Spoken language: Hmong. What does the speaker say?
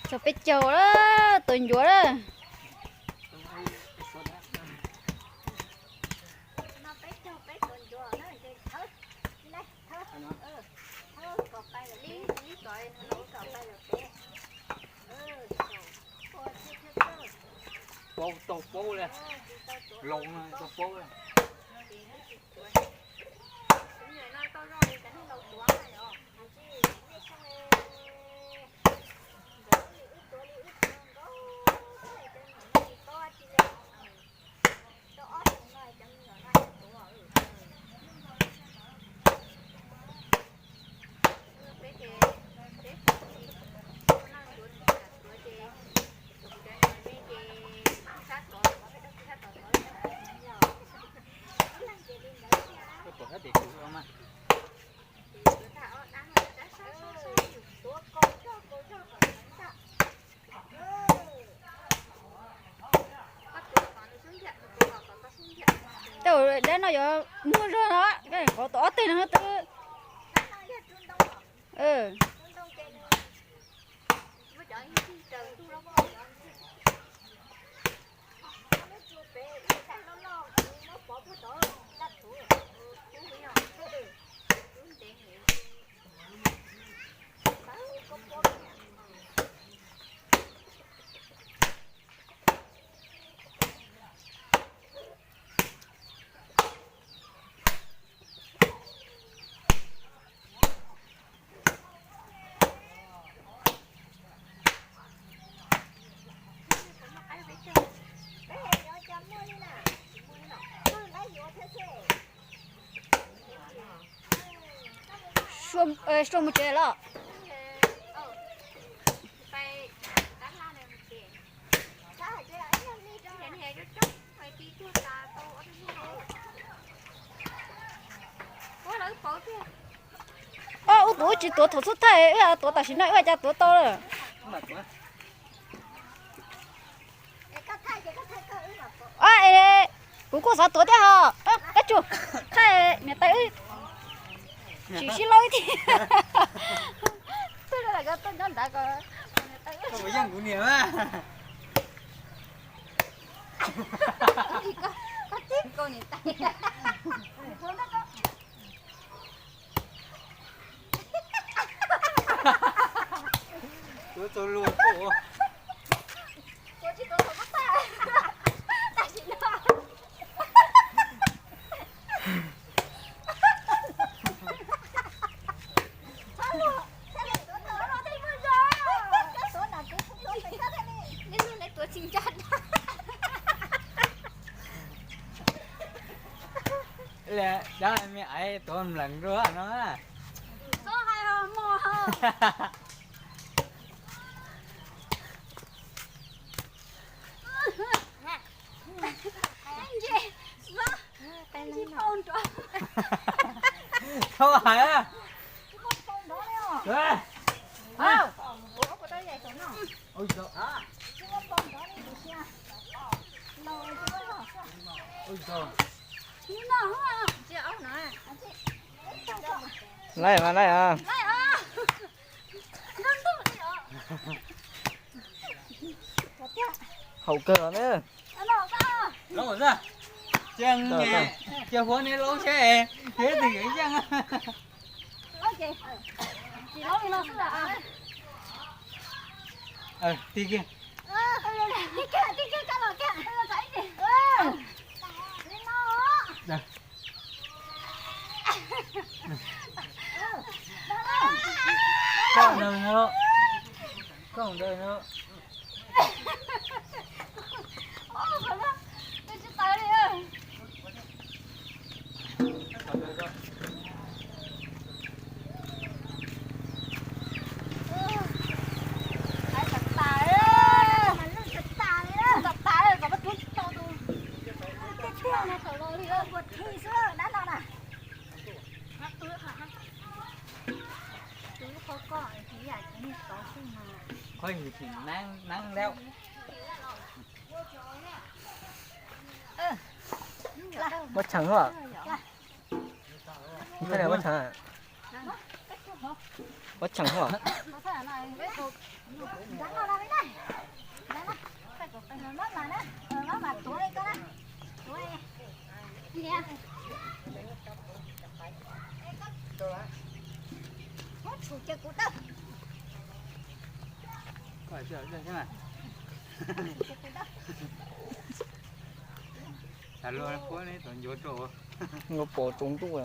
Tshuav peb caug lawm, tus ncuav lawm. Paub tau paub li, laus no tau paub li. Tej dab no yuav muaj zog no, qhov tau ob teg no twb Sua mus tsev los? Ob, wb tus wb tsis tuav thaum xub thawj, wb tuav tam sim no wb cas tuav tau lawm. Kuv kuj xav tuav thiab ho. Kab tsu, thaij niam tais wb sim sib laub ib thiab. Tuaj nyob nrad ko. Koj puas yeej kuv niam mas? Tuav txaus luag koj. Dab me aiv tuav nplees dua no. Thaub hais. Laij mas laij os. Haum kawg os na. Cia huab neb laub seb, thiab tig yeej. Tig kiag. Koj ntawd no, koj ntawd no. Qhov yus tsis neeb neeb lawm. Muab tshee hos. Muab tshee. Ua tseem hos. Ua pov tsaus ntuj.